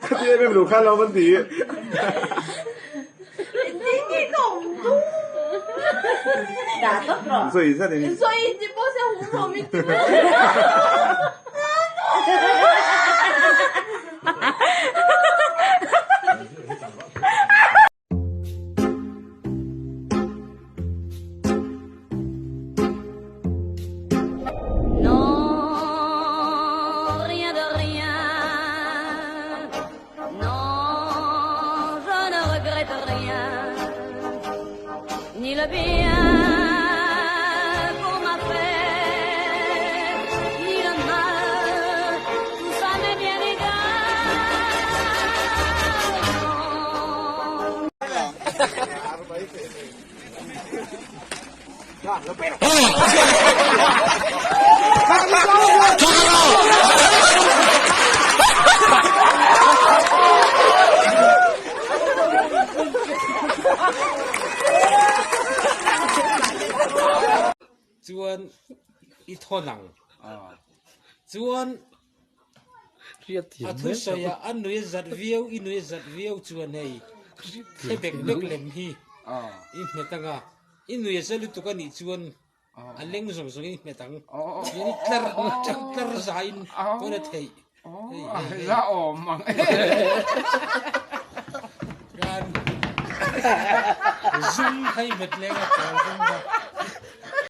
Khati em em lo khan lo van ti. Non, rien de rien. Non, je ne regrette rien. Ni le bien qu'on m'a fait, ni le mal. Tout ça m'est bien égal. Chuan i thawn ang. Chuan a thusawi ah a nui a zat viau i nui a zat viau chuan hei thle bek bek lem hi i hmet ang a, i nui a za lutuk a nih chuan a leng zawng zawng in i hmet ang. Chuan i tlar tlar zaiin pawn a theih. La awm ang e. Chuan zum kha i hmet leng a chawl zum kha.